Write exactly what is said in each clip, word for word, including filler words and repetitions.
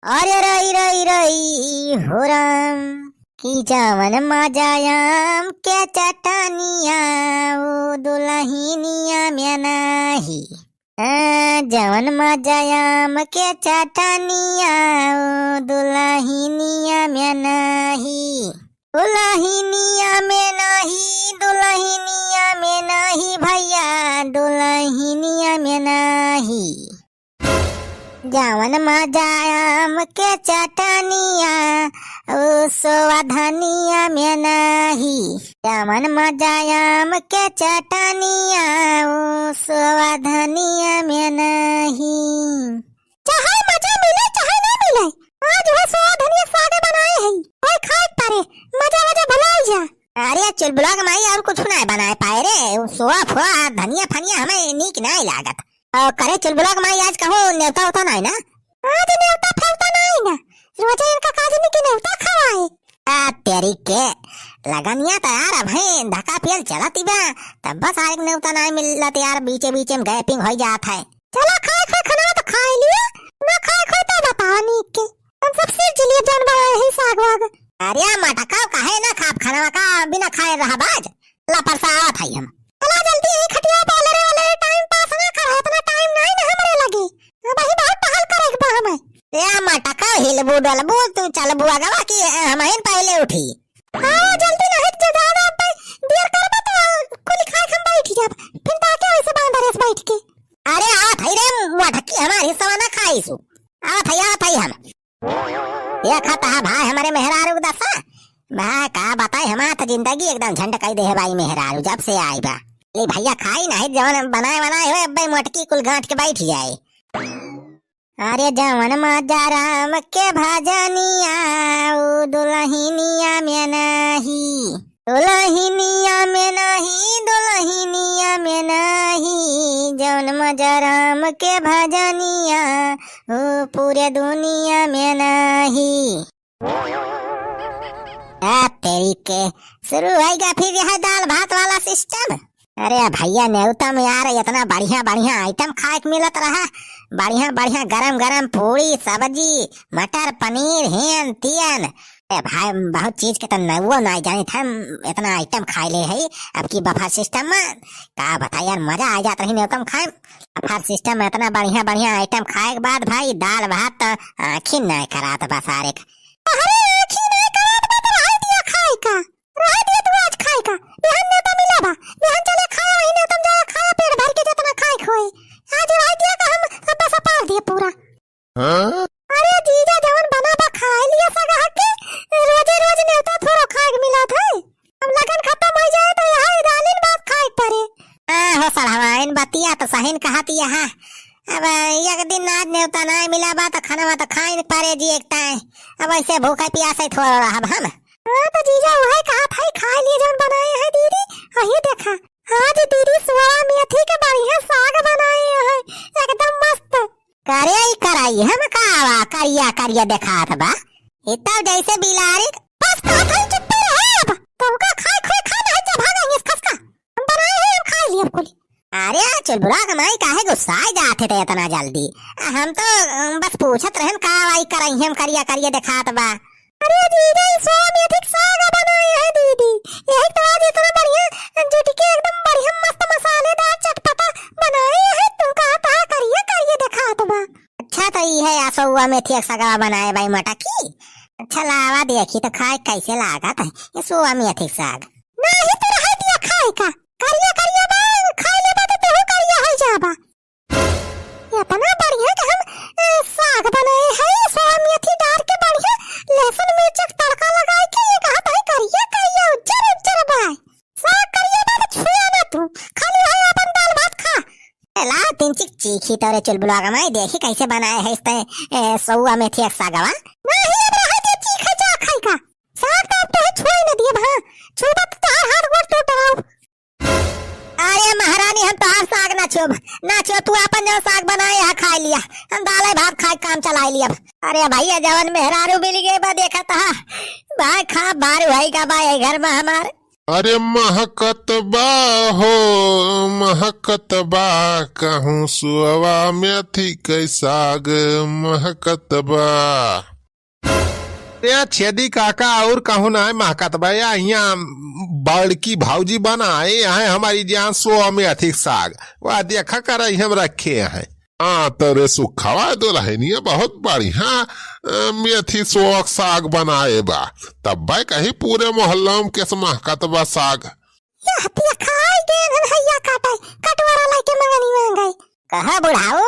अरे रई, रई, रई, हो राम, कि जवन मजा आम के चटनिया, ओ दुलहिनिया में नाही। आ, जवन मजा आम के चटनिया, ओ दुलहिनिया में नाही। दुलहिनिया में नाही, दुलहिनिया में नाही भैया, दुलहिनिया में नाही। जवन मजा आम के चटनिया, ओ सोवा धनिया में नाही। जवन मजा आम के चटनिया, ओ सोवा धनिया में नाही। चाहे मजा मिले, चाहे ना मिले, आज वह सोवा धनिया सागे बनाए हई, ओए खाए परे, मजा वजा भुलाई जा। अरे चुलबुला के माई, और कुछ ना बनाए पाए रे, उ सोवा फोवा धनिया फनिया हमें नीक नाहीं लागत। और करे चुलबुला के माई, आज कहूँ नेवता होता नाहीं ना? आज नेवता फेवता नाहीं ना, रोजे इनका काजनी के नेवता खवाए। आ तेरी के, लगनिया तो यार अबहीं धक्का पियल चलत ही बा, तब बस आए नेवता नाहीं मिलत यार, बीचे बीचे में गैपिंग होइ जात है। चला खाए खाए खाना तो खाए लिया, ना खाए खाए तो बताओ नीक के। हम सब सीख लिए जौन बा यही साग वाग। अरे मटकाओ काहे ना खाब खाना का बिना खाए रहा बाज। ला परसावत है हम। चला जल्दी यही खटिया पे ले रे, ले टाइम पास ना कर, इतना टाइम नहीं ना हमरे लगे। अब ही बहुत टहल करे के बा हमें। ए मटकाओ हिलबू डोलबू तू चलबू अगवा कि हम ही पहले उठी। हाँ जल्दी नहीं तो ज्यादा अब देर करबा तो कुल खाए हम बैठ जाब। फिर ताके वैसे बांदर ऐसे बैठ के। अरे आवत है रे मटकी हमारी सवा ना खाई सु। आवत है, आवत है हम। देखत हा भाई हमरे मेहरारू के दशा। भाई का बताई, हमार तो जिंदगी एकदम झंड कई दे है भाई मेहरारू जब से आई बा। ले भैया खाई नहीं जवन बनाए बनाए हो अब्बे मोटकी कुल गांठ के बैठ जाए। अरे जवन मजा राम के भजनिया, उ दुलहिनिया में नाही। दुलहिनिया में नाही, दुलहिनिया में नाही, जौन मजा राम के भजनिया, ओ पूरे दुनिया में नाही। आ तेरी के, शुरू होइगा फिर यह दाल भात वाला सिस्टम। अरे भैया नेवता में यार इतना बढ़िया बढ़िया आइटम खाए के मिलत रहा, बढ़िया बढ़िया गरम गरम पूड़ी सब्जी मटर पनीर हेन तियन। ए भाई, बहुत चीज के त नौवो नाहीं जानित हम, इतना आइटम खाए ले है अब की बफर सिस्टम में। का बताई यार, मजा आ जात रही नेवता में खाए। बफर सिस्टम में इतना बढ़िया बढ़िया आइटम खाए के बाद भाई दाल भात त आँखी नाहीं करात बा सारे का। अरे आँखी नाहीं करात बा त रहे दिया खाए का, रहे दिया तू आज खाए का। बिहान नेवता मिला बा, बिहान चले खाए वही नेवता में जाए खाए पेट भर के जितना खाए खोए। आज रहे दिया का हम सब बस पार दिए पूरा। हाँ? अरे जीजा जवन बना बा खाए लिया सगा हके, रोजे रोज नेवता थोड़ो खाए के मिलत है। अब लगन खत्म हो जाए तो यहाँ दालिन भात खाए के पड़े। हाँ हो सड़हवाइन बतिया तो सहीन कहत यहाँ। अब एक दिन आज नेवता ना मिला बा तो खाना तो खाए न पड़े जी एक टाइम। अब ऐसे भूखे प्यासे थोड़ा रहब हम। हाँ तो जीजा वही कहा था खाए लिए जवन बनाए है दीदी, वही देखा। आज दीदी सोया मेथी के बढ़िया साग बनाए हैं, एकदम मस्त। करे ई कराई हम का आवा, करिया करिया देखात बा। ई तब जैसे बिलारी। बस कहत हई चुप्पे रहे अब। तुमका खाए खुए खा नहीं जा भागा इंग्लिश खसका। हम बनाए हैं हम खाए लिए कुल। अरे चुलबुला के माई काहे गुस्साए जात है इतना जल्दी? हम तो अम, बस पूछत रहन का आवा ई कराई हम करिया करिया देखात बा। अरे जीजा, ई सोया मेथी के साग बनाए है दीदी। यही तो आज इतना बढ़िया जुट के एकदम बढ़िया मस्त मसालेदार चटपटा बनाए है। तू कहा था करिए करिए देखात बा। अच्छा तो ई है आ सोया मेथी के सागवा बनाए बाई मटकी। अच्छा लावा देखी तो खाए कैसे लागत है ये सोया मेथी के साग। नाही तो रह दिया खाए का। करिया करिया बा, खाए ले बा तो तू करिया है जाबा। इतना बढ़िया कि हम, ए, साग बनाए है, सोया मेथी डाल के बढ़िया लहसुन मिर्च के तड़का लगाए के, ये कहा भाई करिया करिया उज्जर उज्जर बाय। साग करिया बा तो छुआ ना तू, खाली भाई अपन दाल भात खा। ए, ला तीन चिक चीखी तोरे चुलबुला के माई देखी कैसे बनाए है इस ते, ए, सोया मेथी एक सागवा। नाही अब रहा दे चीखे जा खाई का। साग तो अब तोहे छुए न दिए भा, छुबा तो तोहार हाथ गोड़ टूट रहा। अरे महारानी, हम तोहार साग ना छुब, ना छुब, तू आपन जौन साग बनाए है खाए लिया, हम दाले भात खाए काम चलाए लिया। अरे भैया, जवन मेहरारू मिल गए बा, देखा तहा भाई खा बारू है का बा ये घर में हमार। अरे महकत बा हो, महकत बा, कहूँ सोवा मेथी कै साग महकत बा। या छेदी काका, और कहूँ नाहीं महकत बा, या हियाँ बड़की भौजी बनाए हैं हमारी जान सोवा मेथी कै साग। वाह, देखा कर, हम रखे हैं। हाँ, तो रे सुखवा दुलहिनिया बहुत बढ़िया, अ, मेथी सोवा कै साग बनाए बा। तब्बै कही पूरे मोहल्ला में केस महकत बा साग। या हतिया खाई गेन हन हैया काटे, कटोरा लेके मंगनी मांगे। कहा बुढ़ाऊ,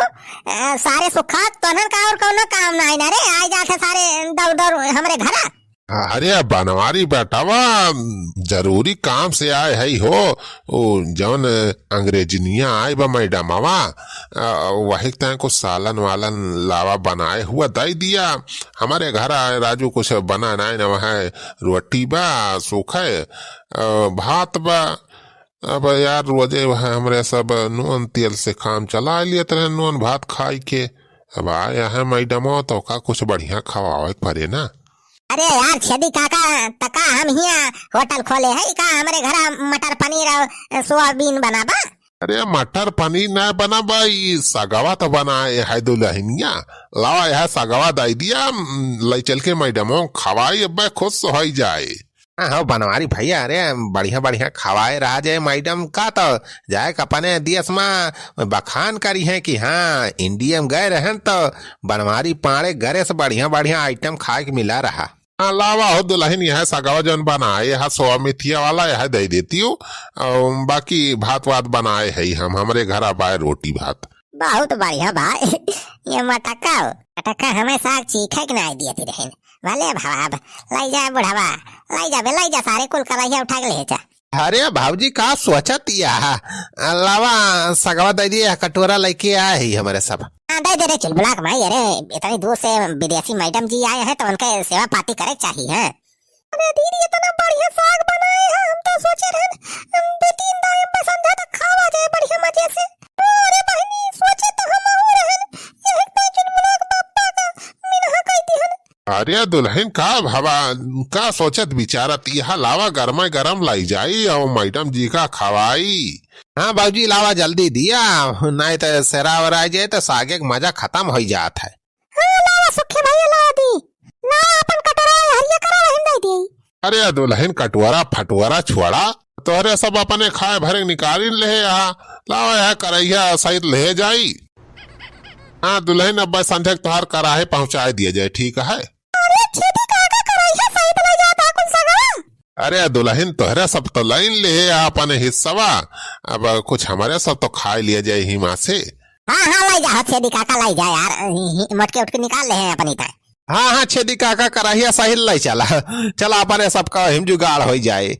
अ, सारे सुखा तोनन का और कौनो काम नाहीं ना रे, आए जात है सारे दौड़ दौड़ हमरे घरा। अरे बनवारी बेटवा, जरूरी काम से आए है हो, ओ जौन अंग्रेजनिया आए बा मैडमवा, अ, वही तय कुछ सालन वालन लावा बनाए हुआ दे दिया। हमारे घर आए राजू कुछ बना नाहीं ना, वह रोटी बा सूखे, अ, भात बा। अब यार रोजे वह हमरे सब नून तेल से काम चला लियत रहे, नून भात खाई के। अब आए हैं मैडमवा तो का कुछ बढ़िया खवावे के परे ना। अरे यार छेदी काका, त का हम हियाँ होटल खोले है का? हमरे घरा मटर पनीर और सोयाबीन बनाबा। अरे मटर पनीर ना बनाबा, ई सगवा तो बनाए है दुलहिनिया। लावा यह सगवा दे दिया, म, ले चल के मैडमवा खवाई, अब्बे खुश हो जाए। हाँ, हो बनवारी भैया, अरे बढ़िया बढ़िया खवाए रहा जाए मैडम का, तो जाए के अपने देश में बखान करी है कि हाँ, इंडिया में गए रहन तो बनवारी पाड़े घरे से बढ़िया बढ़िया आइटम खाए के मिला रहा। हाँ, लावा हो दुलहिन, यह सगवा जौन बनाए, यह सोवा मेथिया वाला, यह दे देती हो। अउर बाकी भात वात बनाए है हम, हमरे घर बाय रोटी भात। बहुत बढ़िया भाई। ये मटक्का हो, मटक्का हमें साग चीखे के नाहीं दियत रहन। भले भावा, अब लाई जा बुढ़वा, लाई जा बे, लाई जा, सारे कुल कलैया उठा के ले जा। अरे भौजी, का सोचत या? लावा, सगवा दे दिए, कटोरा लेके आए ही हमरे सब। हाँ, दे दे रे चुलबुला के माई, अरे इतनी दूर से विदेशी मैडम जी आए हैं तो उनके सेवा पाती करे के चाहिए, हैं? अरे दीदी, इतना बढ़िया साग बनाए हैं, हम तो सोचे रहन, हम दो तीन दाई पे संझा तक खावा जाए बढ़िया मजे से। अरे बहिनी, सोचे तो हम आऊ रहन, यही पे चुलबुला के बापा का मिनहा कई दिहन। अरे दुलहिन, का भावा, का सोचत विचारत, यह लावा गरमा गरम लाई जाई अउर मैडम जी का खवाई। हाँ भौजी, लावा जल्दी दिया, नाहीं तो सेरा वेरा जाए तो सागे के मजा खतम होइ जात है। हाँ, लावा सुखी भैया, लावा दी। लावा अपन कटोरा हरिया करा, वहीं दे दी। अरे दुलहिन, कटोरा फटोरा छोड़ा, तोहरे सब अपने खाए भरे निकालिन लेहे यहाँ। लावा यह करैया सहित लेहे जाई। हाँ दुलहिन, अब संझक तोहार कराहे पहुँचाए दिया जाए, ठीक है? अरे छेदी काका, करैया सहित ले जात है कुल सगवा। अरे दुलहिन, तोहरे सब तो लाइन लेहे यहाँ अपने हिस्सवा, अब कुछ हमरे सब तो खाए लिया जाए ही माँ से। हाँ, हाँ, लाई जा, हो छेदी काका, लाई जा यार, हि-, हि-, मोटके उठके निकाल लेहे हैं अपनी ताय। हाँ, हाँ, छेदी काका, कराहिया साहिल लाई चला। चला, अपने सबका हिम जुगाड़ होई जाए।